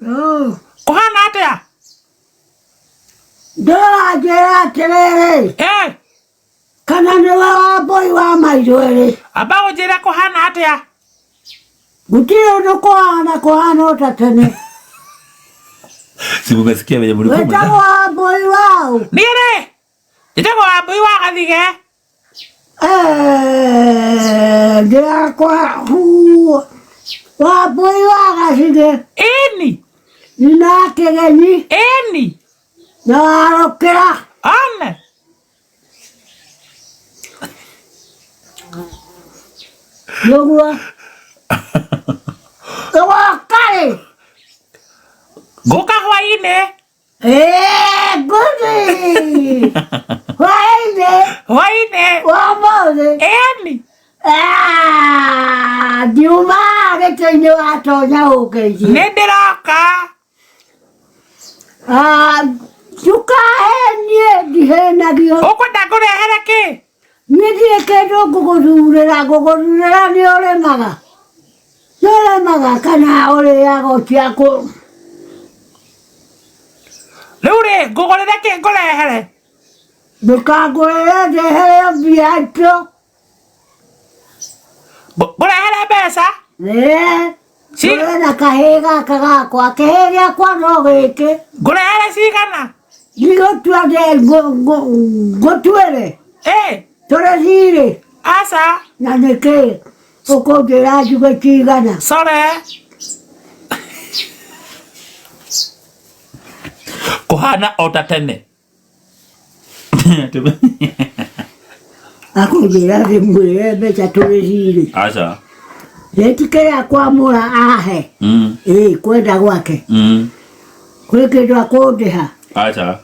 Kũhana atĩa? Ndũranjĩra atĩrĩrĩ, Eh, kana nĩwe Wambũi wa Maitho-rĩ? Amba ũnjĩre kũhana atĩa? Gũtirĩ ũndũ kũhana, kũhana o ta tene. Si mumesikia venye mlikuwa Wĩtagwo Wambũi waũ? Niĩ rĩ, njĩtagwo Wambũi wa Gathige. Eh, ndĩrakwa Wambũi wa Gacige. Ĩni. Nyina wa Kĩgenyi. Ĩni. Na warũkĩra. One. Nĩguo. Ũgoka rĩ? Ngũka hwainĩ. Eh, ngũthi. Hwainĩ. Hwainĩ. Wa ũmũthĩ. Ĩni. Ah, ndiuma gĩtĩ-inĩ watonya ũngeithie. Nĩ ndĩroka. Ah, ndũkahenie, ndihenagio. Ũkwenda ngũrehere kĩ? Niĩ ndirĩ kĩndũ ngũgũthurĩra, ngũgũthurĩra nĩ ũrĩmaga. Nĩ ũrĩmaga kana ũrĩaga o cia kũ. Rĩu rĩ, ngũgũrĩre kĩ ngũrehere? Ndũkangũrĩre, ndehere mbia icio. Ngũrehere mbeca? Ĩĩ. Ngũre na kahĩĩ gaka gakwa, kĩhĩĩ gĩakwa no gĩkĩ. Ngũrehere cigana? Ndigũtua ngũtuĩre. Ĩĩ. Tũrĩ thirĩ. Aca. Na nĩkĩ ũkũnjĩra njuge cigana? Sorry. Kũhana o ta tene. Akũnjĩra ndĩmwĩre mbeca tũrĩ thirĩ. Aca. Nĩtikĩra kwamũra ahe. Ĩĩ kwenda gwake. Kwĩ kĩndũ akũndĩha. Aca.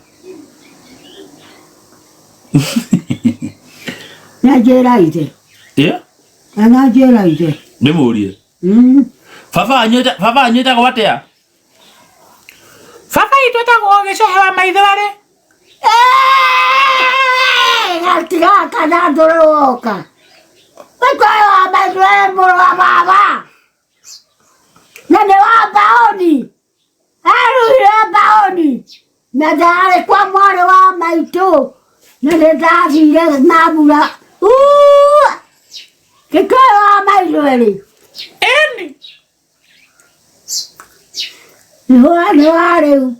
Na njĩra ithe. Yeah? Na njĩra ithe. Ndĩmũrie. Baba wanyu baba wanyu etagwo atĩa? Baba witũ etagwo Gĩcohe wa Maitho-rĩ. Gatiga kana ndũrĩ woka. Gĩcohe wa Maitho-rĩ mũrũ wa baba. Na nĩ wa Mbaũni. Aruire Mbaũni. Na ndarĩ kwa mwarĩ wa maitũ. Na nĩ ndathire mambura. Gĩcohe wa Maitho-rĩ. Ĩni. Nĩ wa rĩu.